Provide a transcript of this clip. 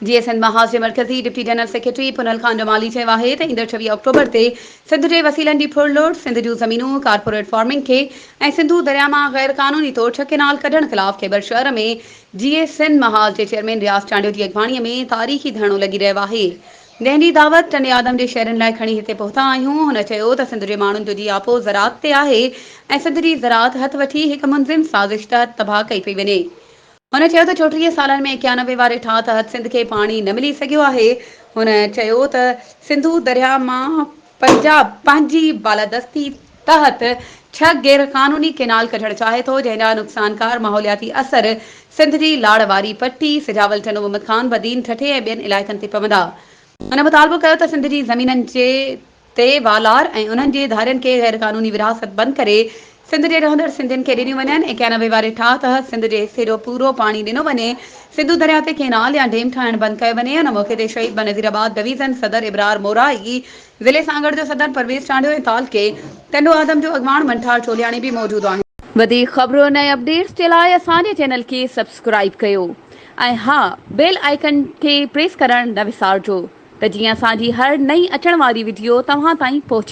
جيئي سنڌ محاذ جي مرڪزي deputy general secretary Punhal Khan Jamali چيو آهي ته ايندڙ 26 آڪٽوبر تي سنڌ جي وسيلن جي ڦرلٽ، سنڌ جون زمينون ڪارپوريٽ فارمنگ کي ۽ سنڌو درياء مان غير قانوني طور ڇهه ڪينال ڪڍڻ خلاف کيبر شهر ۾ جيئي سنڌ محاذ جي چيئرمين رياض چانڊيو جي اڳواڻي ۾ تاريخي ڌرڻو لڳي رهيو آهي جنهن جي دعوت ٽنڊي آدم جي شهرين لاء کڻي هتي پهتا آهيون. هن چيو ته سنڌ جي ماڻهن جو جياپو زراعت تي آهي ۽ سنڌ جي زراعت هٿ وٺي هڪ منظم سازش تحت تباهه ڪئي پئي وڃي. هن چيو ته 34 سالن ۾ 91 واري ٺاهه تحت سنڌ کي پاڻي نه ملي سگهيو آهي. هن چيو ته سنڌو درياهه مان پنجاب پنهنجي بالادستي تحت ڇهه غير قانوني ڪينال ڪڍڻ چاهي ٿو جنهن جا نقصانڪار ماحولياتي اثر سنڌ جي لاڙ واري پٽي، سجاول، ٽنڊو محمد خان، بدين، ٺٽي ۽ ٻين علائقن تي پوندا. هن مطالبو ڪيو ته سنڌ جي زمينن جي تي والار ۽ انهن جي ڌارين کي غير قانوني ورهاست بند ڪري سنڌ جي رهندڙ سنڌين کي ڏنيون وڃن، 91 واري ٺاهه تحت سنڌ جي حصي جو پورو پاڻي ڏنو وڃي، سنڌو درياء تي ڪينال يا ڊيم ٺاهڻ بند ڪيو وڃي، ان موقعي تي شهيد بينظير آباد ڊويزن صدر ابرار مورائي، ضلعي سانگهڙ جو صدر پرويز چانڊيو ۽ تعلقي ٽنڊو آدم جو اڳواڻ منٺار چولياڻي به موجود آهن. وڌيڪ خبرن ۽ اپڊيٽس جي لاء اسان جي چينل کي سبسڪرائيب ڪيو ۽ ها بيل آئيڪن کي پريس ڪرڻ نه وسارجو. ته جيئن اسان جي هر نئين اچڻ واري وڊيو توهان تائين پهچي.